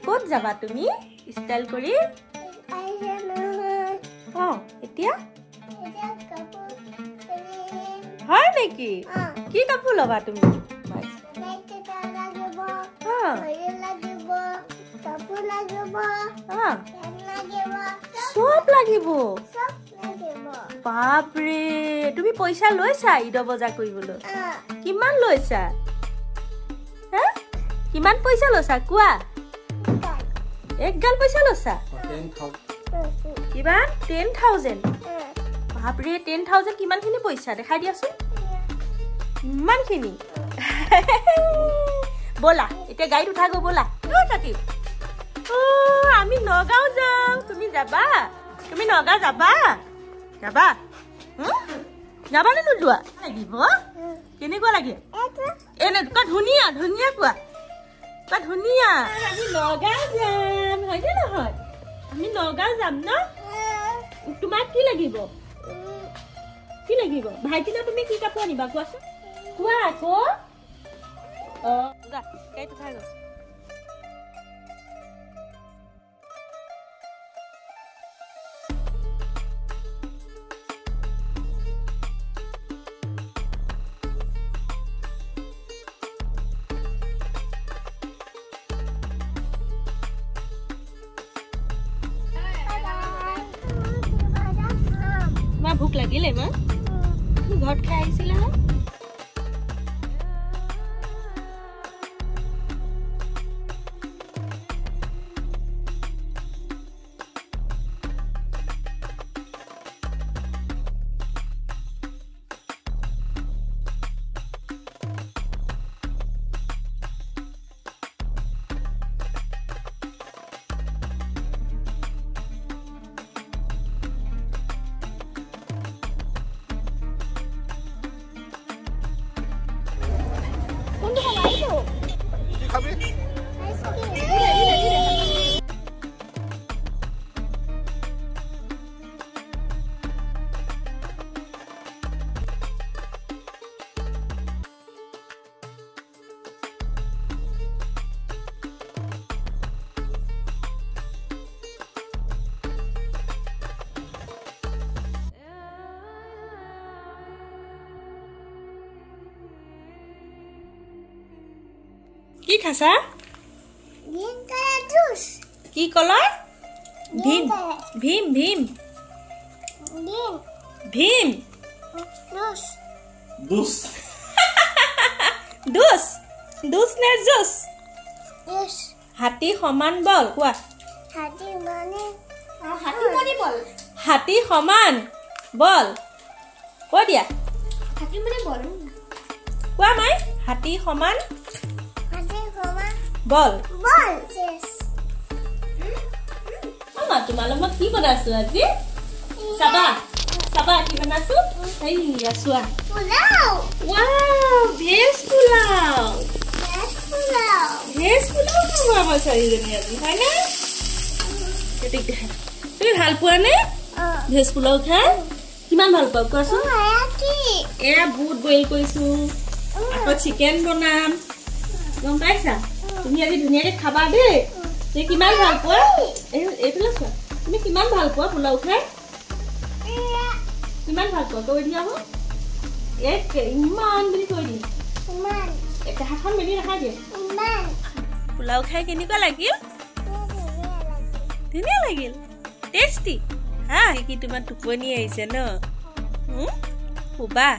ক'ত যাবা তুমি ষ্টাইল কৰি? অ এতিয়া হয় নেকি? কি কাপোৰ ল'বা তুমি? চব লাগিব। বাপৰে, তুমি পইচা লৈছা ঈদৰ বজাৰ কৰিবলৈ? কিমান লৈছা? কিমান পইচা লৈছা কোৱা? এক গাল পইচা লৈছা? কিমান? 10,000? বাপৰে, 10,000 কিমানখিনি পইচা দেখাই দিয়াচোন। ইমানখিনি? ব'লা এতিয়া গাড়ীত উঠাগৈ, ব'লা। থাকিম। আমি নগাঁও যাওঁ, তুমি যাবা? তুমি নগাঁও যাবা? যাবা? যাবানে নোযোৱা? লাগিব। কেনেকুৱা লাগে? এনেকুৱা ধুনীয়া ধুনীয়া কোৱা, কোৱা ধুনীয়া। আমি নগাঁও যাম, হয়নে নহয়? আমি নগাঁও যাম ন? তোমাক কি লাগিব? কি লাগিব ভাইটিনা? তুমি কি কাপোৰ আনিবা কোৱাচোন? কোৱা আকৌ। অ গাড়ীত উঠাই গৈ। ভোক লাগিলে মা? তুমি ঘৰত খাই আহিছিলা নে? কি খাইছা? কি কলাৰ? ভীম ভীম ভীম ভীম দুচ দুচ নে জুচ? হাতী সমান বল কোৱা। হাতী সমান বল কৈ দিয়া। কোৱা মাই, হাতী সমান বল। মামা, তোমালোক মই কি বনাইছো আজি চাবা, চাবা কি বনাইছো। এইয়া চোৱা, ভেজ পোলাও। ভেজ পোলাও খাব আমাৰ চাৰিজনী আজি, হয়নে? তুমি ভাল পোৱা নে ভেজ পোলাও খাই? কিমান ভাল পোৱা কোৱাচোন? এয়া বুট বইল কৰিছো, আকৌ চিকেন বনাম, গম পাইছা? তুমি আজি ধুনীয়াকে খাবা দেই। তুমি কিমান ভাল পোৱা? এইফালে চোৱা, তুমি কিমান ভাল পোৱা পোলাও খাই? কিমান ভাল পোৱা কৈ দিয়া। এক ইমান বুলি কৈ দিয়া, হাতখন মেলি নাখাই দিয়া। পোলাও খাই কেনেকুৱা লাগিল? ধুনীয়া লাগিল, টেষ্টি। হা, কি তোমাৰ টোপনি আহিছে ন? শুবা।